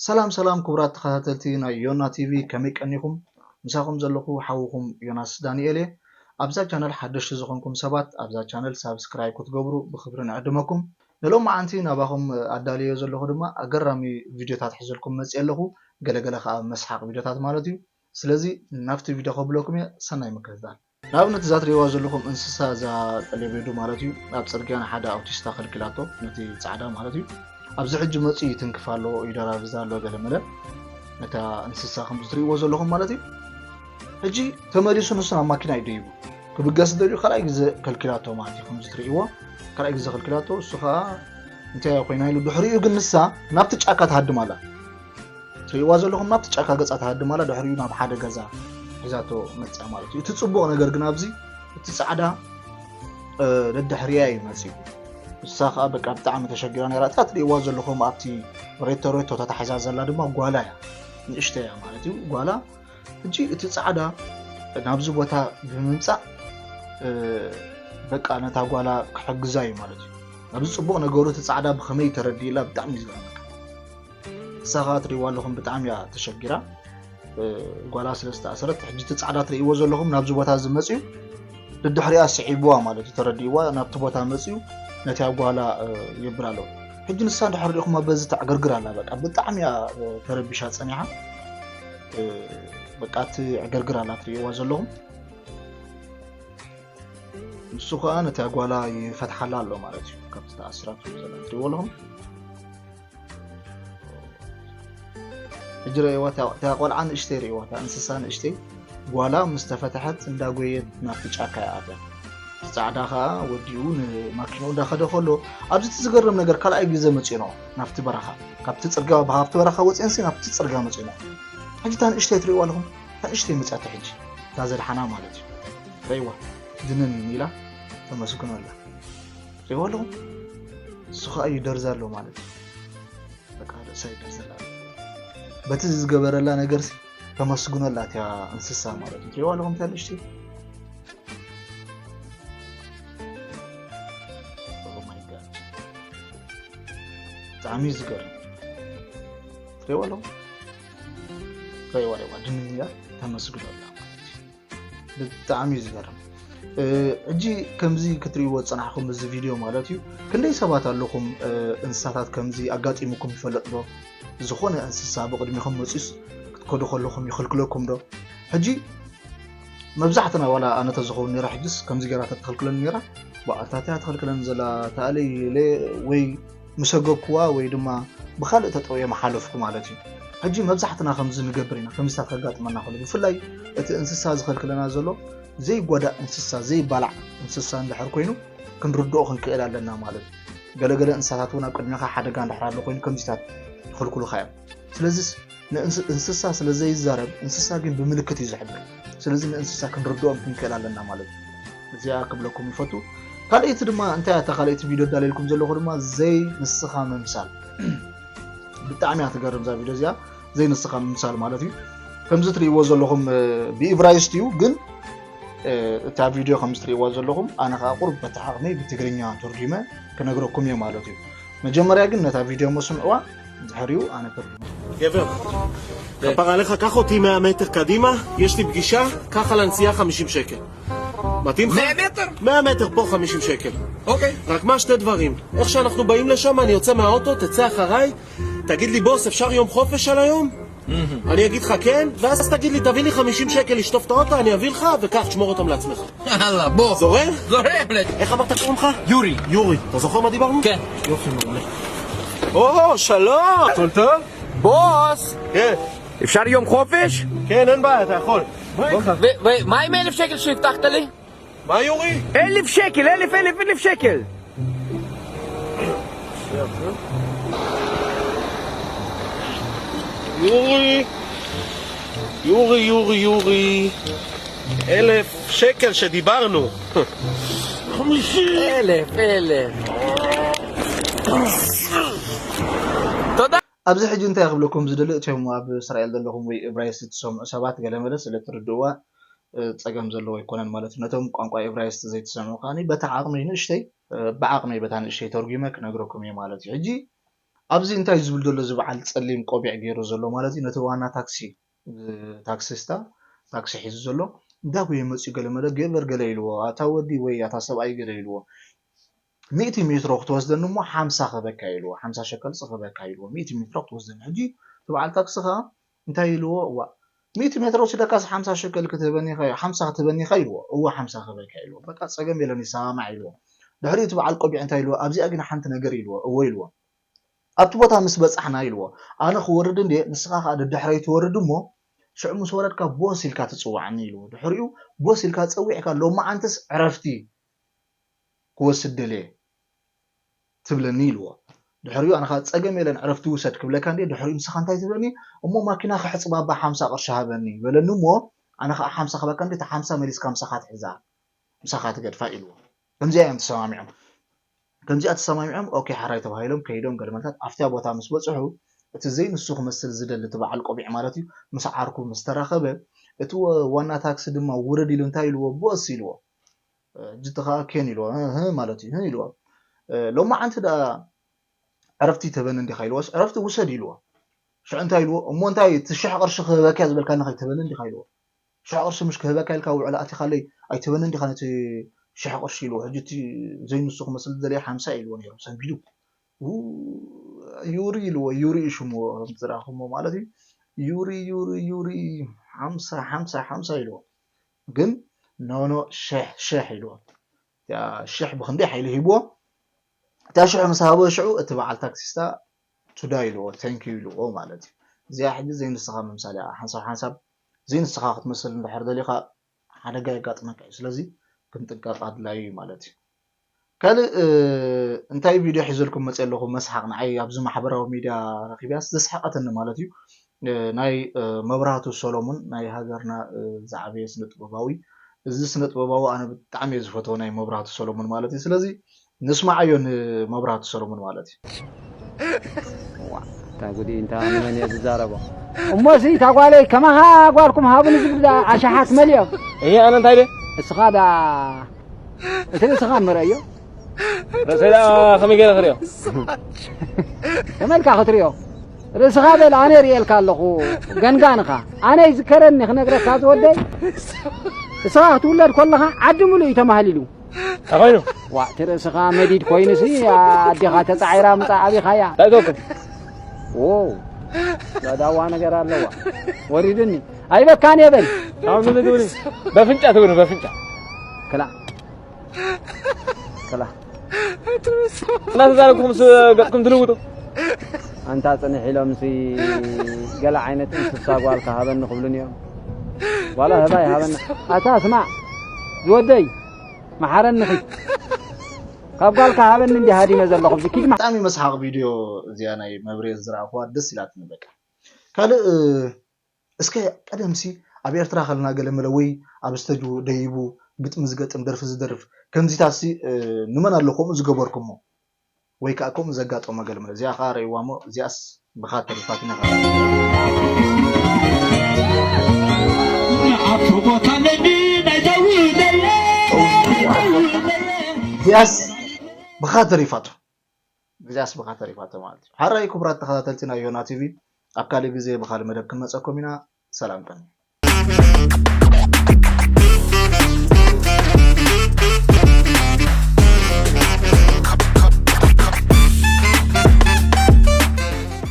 ሰላም ሰላም ክቡራት ተኸታተልቲ ናይ ዮና ቲቪ፣ ከመይ ቀኒኹም? ምሳኹም ዘለኹ ሓውኹም ዮናስ ዳንኤል እየ። ኣብዛ ቻነል ሓደሽቲ ዝኾንኩም ሰባት ኣብዛ ቻነል ሳብስክራይብ ክትገብሩ ብኽብሪ ንዕድመኩም። ንሎማዓንቲ ናባኹም ኣዳልዮ ዘለኹ ድማ ኣገራሚ ቪድዮታት ሒዘልኩም መፅእ ኣለኹ። ገለገለ ከዓ መስሓቕ ቪድዮታት ማለት እዩ። ስለዚ ናብቲ ቪድዮ ከብለኩም እየ፣ ሰናይ ምክትታል። ንኣብነት እዛ ትሪእዋ ዘለኹም እንስሳ እዛ ጠሌቤዱ ማለት እዩ፣ ኣብ ፅርግያ ንሓደ ኣውቲስታ ከልኪላቶ፣ ነቲ ፃዕዳ ማለት እዩ። ኣብዚ ሕጂ መፂኡ ይትንክፍ ኣሎ፣ ይደራብዛ ኣሎ ገለመለ ነታ እንስሳ ከምዚ ትሪእዎ ዘለኹም ማለት እዩ። ሕጂ ተመሊሱ ንሱ ናብ ማኪና እዩ ደይቡ ክብገስ ደልዩ ካልኣይ ግዜ ከልኪላቶ ማለት እዩ። ከምዚ ትሪእዎ ካልኣይ ግዜ ከልኪላቶ፣ እሱ ከዓ እንታይ ኮይና ኢሉ ድሕሪኡ ግን ንሳ ናብቲ ጫካ ትሃድም ኣላ። ትሪእዋ ዘለኹም ናብቲ ጫካ ገፃ ትሃድም ኣላ፣ ድሕሪኡ ናብ ሓደ ገዛ ሒዛቶ መፅያ ማለት እዩ። እቲ ፅቡቕ ነገር ግን ኣብዚ እቲ ፃዕዳ ደድሕሪያ እዩ መፂኡ። ንሳ ከዓ በቃ ብጣዕሚ ተሸጊራ ነይራ። እታ ትሪእዋ ዘለኹም ኣብቲ ሬቶ ሬቶ ተታሒዛ ዘላ ድማ ጓላ እያ፣ ንእሽተይ እያ ማለት እዩ። ጓላ ሕጂ እቲ ፃዕዳ ናብዚ ቦታ ብምምፃእ በቃ ነታ ጓላ ክሕግዛ እዩ ማለት እዩ። ኣብዚ ፅቡቕ ነገሩ እቲ ፃዕዳ ብኸመይ ተረዲእላ ብጣዕሚ እዩ ዝገርመካ። ንሳ ከዓ ትሪእዋ ኣለኹም ብጣዕሚ እያ ተሸጊራ። ጓላ ስለ ዝተኣሰረት ሕጂ እቲ ፃዕዳ ትሪእዎ ዘለኹም ናብዚ ቦታ እዚ መፅዩ ድድሕሪኣ ስዒብዋ ማለት እዩ። ተረዲእዋ ናብቲ ቦታ መፅዩ ነቲያ ጓላ የብል ኣሎ። ሕጂ ንሳ እንድሕር ሪኢኹማ በዚ ተዕገርግር ኣላ። በቃ ብጣዕሚ እያ ተረቢሻ ፀኒሓ። በቃ እቲ ዕገርግር ኣላ ትሪእዋ ዘለኹም። ንሱ ከዓ ነቲያ ጓላ ይፈትሓላ ኣሎ ማለት እዩ። ካብቲ ተኣሲራቶ ዘላ ትሪእዎ ኣለኹም። ሕጂ ረእይዋ፣ እታ ቆልዓ ንእሽተይ ረእይዋ፣ እታ እንስሳ ንእሽተይ ጓላ ምስ ተፈትሐት እንዳጎየት ናብቲ ጫካ ይኣትያ። እቲ ፃዕዳ ከዓ ወዲኡ ንማኪንኡ እንዳኸደ ከሎ፣ ኣብዚ እቲ ዝገርም ነገር ካልኣይ ግዜ መፂኡ ነው ናብቲ በረኻ። ካብቲ ፅርግያ፣ ካብቲ በረኻ ወፂኤንሲ ናብቲ ፅርግያ መፂኡ ነው። ሕጂ እታ ንእሽተይ ትሪእዋ ኣለኹም፣ እታ ንእሽተይ መፅያቶ ሕጂ፣ እታ ዘድሓና ማለት እዩ። ረእይዋ፣ ድንን ኢላ ተመስግኖ ኣላ። ትሪእዋ ኣለኹም፣ እሱ ከዓ እዩ ደርዛ ኣሎ ማለት እዩ። በቃ ርእሳ ይደርዘላ። በቲ ዝገበረላ ነገርሲ ተመስግኖ ኣላ እቲያ እንስሳ ማለት እዩ። ትሪእዋ ኣለኹም እቲያ ንእሽተይ? Oh my God። ብጣዕሚ እዩ ዝገርም። ትሪእዋ ኣለኹም? ረእይዋ፣ ረእይዋ፣ ድንን ኢላ ተመስግኖ ኣላ ማለት እዩ። ብጣዕሚ እዩ ዝገርም። ሕጂ ከምዚ ክትሪእዎ ዝፀናሕኩም እዚ ቪድዮ ማለት እዩ፣ ክንደይ ሰባት ኣለኹም እንስሳታት ከምዚ ኣጋጢሙኩም ይፈልጥ ዶ? ዝኾነ እንስሳ ብቕድሚኹም መፂኡስ ክትከዱ ከለኹም ይኽልክለኩም ዶ? ሕጂ መብዛሕትና ዋላ ኣነ ተዝኸውን ነይራ ሕጅስ ከምዚ ገይራ ተትኽልክለኒ ነይራ፣ በዓልታትያ ትኽልክለኒ ዘላ ተኣለይ ኢለ ወይ ምሰገኩዋ ወይ ድማ ብኻልእ ተጠውየ ምሓለፍኩ ማለት እዩ። ሕጂ መብዛሕትና ከምዚ ንገብር ኢና፣ ከምዚታት ከጋጥመና ከሎ ብፍላይ እቲ እንስሳ ዝኸልክለና ዘሎ ዘይጓዳእ እንስሳ ዘይባላዕ እንስሳ እንድሕር ኮይኑ ክንርድኦ ክንክእል ኣለና ማለት እዩ። ገለገለ እንስሳታት እውን ኣብ ቅድሚኻ ሓደጋ እንድሕር ኣሎ ኮይኑ ከምዚታት ይኸልክሉኻ እዮም። ስለዚስ ንእንስ- እንስሳ ስለ ዘይዛረብ እንስሳ ግን ብምልክት እዩ ዝሕብር። ስለዚ ንእንስሳ ክንርድኦም ክንክእል ኣለና ማለት እዩ። እዚኣ ክብለኩም ይፈቱ። ካልኣይቲ ድማ እንታይ እያ እታ ካልኣይቲ ቪድዮ ዳለልኩም ዘለኹ ድማ ዘይ ንስኻ ምምሳል። ብጣዕሚ እያ ትገርም እዛ ቪድዮ እዚኣ፣ ዘይ ንስኻ ምምሳል ማለት እዩ። ከምዚ ትርእይዎ ዘለኹም ብኢብራይስጥ እዩ ግን እታ ቪድዮ ከምዚ ትርእይዋ ዘለኹም ኣነ ከዓ ቁሩብ በቲ ዓቕመይ ብትግርኛ ተርጉመ ክነግረኩም እየ ማለት እዩ። መጀመርያ ግን ነታ ቪድዮ መስምዕዋ ድሕሪኡ ኣነ ተርጉመ። גבר, כפרה עליך, קח אותי מאה מטר קדימה, יש לי פגישה, קח על הנסיעה חמישים שקל. מתאים לך? מאה מטר? מאה מטר פה חמישים שקל. אוקיי. רק מה שתי דברים, איך שאנחנו באים לשם אני יוצא מהאוטו, תצא אחריי, תגיד לי בוס אפשר יום חופש על היום? אני אגיד לך כן, ואז תגיד לי תביא לי חמישים שקל לשטוף את האוטו, אני אביא לך, וקח תשמור אותם לעצמך. יאללה בוא. זורם? זורם. איך אמרת קוראים לך? יורי. יורי. אתה זוכר מה דיברנו? כן. יופי מעולה. או שלום! הכל טוב? בוס! כן. אפשר יום חופש? כן אין בעיה אתה יכול. ומה עם אלף שקל שהבטחת לי? מה יורי? אלף שקל! אלף אלף אלף שקל! יורי, יורי, יורי, יורי, אלף שקל שדיברנו. אלף, אלף. ኣብዚ ሕጂ እንታይ ክብለኩም ዝደሊ፣ እቶም ኣብ እስራኤል ዘለኹም ወይ እብራይስጥ ትሰምዑ ሰባት ገለመለ ስለ ትርድእዋ ፀገም ዘለዎ ኣይኮነን ማለት እዩ። ነቶም ቋንቋ እብራይስጥ ዘይትሰምዑ ከዓኒ በታ ዓቕመይ ንእሽተይ ብዓቕመይ በታ ንእሽተይ ተርጉመ ክነግረኩም እየ ማለት እዩ። ሕጂ ኣብዚ እንታይ ዝብል ዘሎ፣ እዚ በዓል ጸሊም ቆቢዕ ገይሩ ዘሎ ማለት እዩ፣ ነቲ ዋና ታክሲ፣ ታክሲስታ፣ ታክሲ ሒዙ ዘሎ፣ እንዳ ጉየ መፅዩ፣ ገለ መለ ገበር ገለ ኢልዎ፣ ኣታ ወዲ ወይ ኣታ ሰብኣይ ገለ ኢልዎ፣ ሚእቲ ሜትሮ ክትወስደኒ እሞ ሓምሳ ክህበካ ኢልዎ፣ ሓምሳ ሸከል ክህበካ ኢልዎ፣ ሚእቲ ሜትሮ ክትወስደኒ። ሕጂ እቲ በዓል ታክሲ ከዓ እንታይ ኢልዎ? ዋ፣ ሚእቲ ሜትሮ ወሲደካስ ሓምሳ ሸከል ክትህበኒ ኢኻ፣ ሓምሳ ክትህበኒ ኢኻ ኢልዎ። እወ፣ ሓምሳ ክህበካ ኢልዎ። በቃ፣ ጸገም የለን፣ ይሰማማዕ ኢልዎ። ድሕሪኡ እቲ በዓል ቆቢዕ እንታይ ኢልዎ? ኣብዚኣ ግን ሓንቲ ነገር ኢልዎ። እወ ኢልዎ። ኣብቲ ቦታ ምስ በጻሕና ኢልዎ፣ ኣነ ክወርድ እንድየ፣ ንስኻ ከኣ ደድሕረይ ትወርድ እሞ፣ ሽዑ ምስ ወረድካ ቦስ ኢልካ ትጽውዓኒ ኢልዎ። ድሕሪኡ ቦስ ኢልካ ጸዊዕካ፣ ሎማዓንትስ ዕረፍቲ ክወስድ ደልየ ትብለኒ ኢልዎ። ድሕሪኡ ኣነ ከኣ ጸገም የለን ዕረፍቲ ውሰድ ክብለካ እንድየ፣ ድሕሪኡ ንስኻ እንታይ ትብለኒ፣ እሞ ማኪና ከሕጽባ እባ ሓምሳ ቅርሺ ሃበኒ በለኒ እሞ ኣነ ከኣ ሓምሳ ክበካ እንድየ፣ እታ ሓምሳ መሊስካ ምሳኻ ትሕዛ፣ ምሳኻ ትገድፋ ኢልዎ። ከምዚኣ እዮም ተሰማሚዖም። ከምዚኣ ተሰማሚዖም ኦኬ ሓራይ ተባሂሎም ከይዶም ገለመለታት ኣብቲያ ቦታ ምስ በጽሑ እቲ ዘይንሱ ክመስል ዝደሊ እቲ በዓል ቆቢዕ ማለት እዩ ምስ ዓርኩ ምስ ተራኸበ እቲ ወ- ዋና ታክሲ ድማ ውረድ ኢሉ እንታይ ኢልዎ ቦስ ኢልዎ ሕጂ እቲ ኸዓ ኬን ኢልዎ እህ ማለት እዩ እህ ኢልዎ ሎማዓንቲ ደኣ ዕረፍቲ ተበኒ እንዲኻ ኢልዎስ ዕረፍቲ ውሰድ ኢልዎ ሽዑ እንታይ ኢልዎ እሞ እንታይ እቲ ሽሕ ቅርሺ ክህበካ ዝበልካኒ ከይትበኒ እንዲኻ ኢልዎ ሽሕ ቅርሺ ምሽ ክህበካ ኢልካ ውዕል ኣቲኻለይ ኣይትበኒ እንዲኻ ነቲ ሽሕ ቅርሺ ኢልዎ ሕጂ እቲ ዘይንሱ ክመስል ዝደለየ ሓምሳ ኢልዎ ነይሩ ሰንቢዱ ው- ዩሪ ኢልዎ ዩሪ እዩ ሽሙ ዝረኣኹሞ ማለት እዩ ዩሪ ዩሪ ዩሪ ሓምሳ ሓምሳ ሓምሳ ኢልዎ ግን ኖኖ ሽሕ ሽሕ ኢልዎ እቲኣ ሽሕ ብክንደይ ሓይሊ ሂብዎ እታ ሽሕ ምስ ሃበ ሽዑ እቲ በዓል ታክሲስታ ቱዳ ኢልዎ thank you ኢልዎ ማለት እዩ እዚኣ ሕጂ ዘይንስኻ ምምሳል እያ ሓንሳብ ሓንሳብ ዘይንስኻ ክትመስል እንድሕር ደሊኻ ሓደጋ የጋጥመካ እዩ ስለዚ ክንጥንቀቕ ኣድላዩ እዩ ማለት እዩ ካልእ እንታይ ቪድዮ ሒዘልኩም መፅእ ኣለኹ መስሓቕ ንዓይ ኣብዚ ማሕበራዊ ሚድያ ረኪብያስ ዘስሓቐትኒ ማለት እዩ ናይ መብራህቱ ሰሎሙን ናይ ሃገርና ዝዓበየ ስነ ጥበባዊ እዚ ስነ ጥበባዊ ኣነ ብጣዕሚ እየ ዝፈትዎ ናይ መብራህቱ ሰሎሙን ማለት እዩ ስለዚ ንስማዓዮ ንመብራህቱ ሰሎሙን ማለት እዩ እታ ጉዲ እንታ ንመን እየ ዝዛረቦ እሞሲ እታ ጓለይ ከማኻ ጓልኩም ሃቡኒ ዝብል ኣሻሓት መሊኦም እየ ኣነ እንታይ ደ እስኻ ዳ እቲ ርእስኻ እምበረዮ ርእሰይ ደኣ ከመይ ገይረ ክርእዮ ተመልካ ክትርእዮ ርእስኻ በል ኣነ ርእየልካ ኣለኹ ገንጋንኻ ኣነ ይዝከረኒ ክነግረካ ዝወደይ እስኻ ክትውለድ ከለኻ ዓዲ ሙሉእ እዩ ተማህሊሉ እንታይ ኮይኑ ዋ እቲ ርእስኻ መዲድ ኮይኑሲ ኣዴኻ ተፃዒራ ምፃ ኣቢኻያ እንታይ ተወክል ዎ ዳዳዋ ነገር ኣለዋ ወሪዱኒ ኣይበካን የበል ካብ ምዚ ትብሊ በፍንጫ ትብሊ በፍንጫ ክላ ክላ እናተዛረብኩም ምስ ገፅኩም ትልውጡ ኣንታ ፅንሕ ኢሎም ሲ ገለ ዓይነት እንስሳ ጓል ክሃበኒ ክብሉን እዮም ዋላ ህባይ ሃበኒ ኣታ ስማዕ ዝወደይ መሓረኒ ኺድ ካብ ጓልካ ሃበኒ እንዲ ሃዲመ ዘለኹ ኪድ ብጣዕሚ መስሓቕ ቪድዮ እዚኣ ናይ መብሬ ዝረኣኽዋ ደስ ኢላትኒ በቃ ካልእ እስከ ቀደምሲ ኣብ ኤርትራ ከለና ገለመለ ወይ ኣብ ስተጅ ደይቡ ግጥሚ ዝገጥም ደርፊ ዝደርፍ ከምዚታሲ ንመን ኣሎ ከምኡ ዝገበርኩሞ ወይ ከዓ ከምኡ ዘጋጠሞ ገለመለ እዚኣ ከዓ ረእዋሞ እዚኣስ ብኻ ተሪፋትና እዚኣስ ብኻ ተሪፋቶ እዚኣስ ብኻ ተሪፋቶ ማለት እዩ ሓራይ ክቡራት ተኸታተልቲ ናይ ዮና ቲቪ ኣብ ካልእ ግዜ ብኻልእ መደብ ክንመፀኩም ኢና ሰላም ቀኒ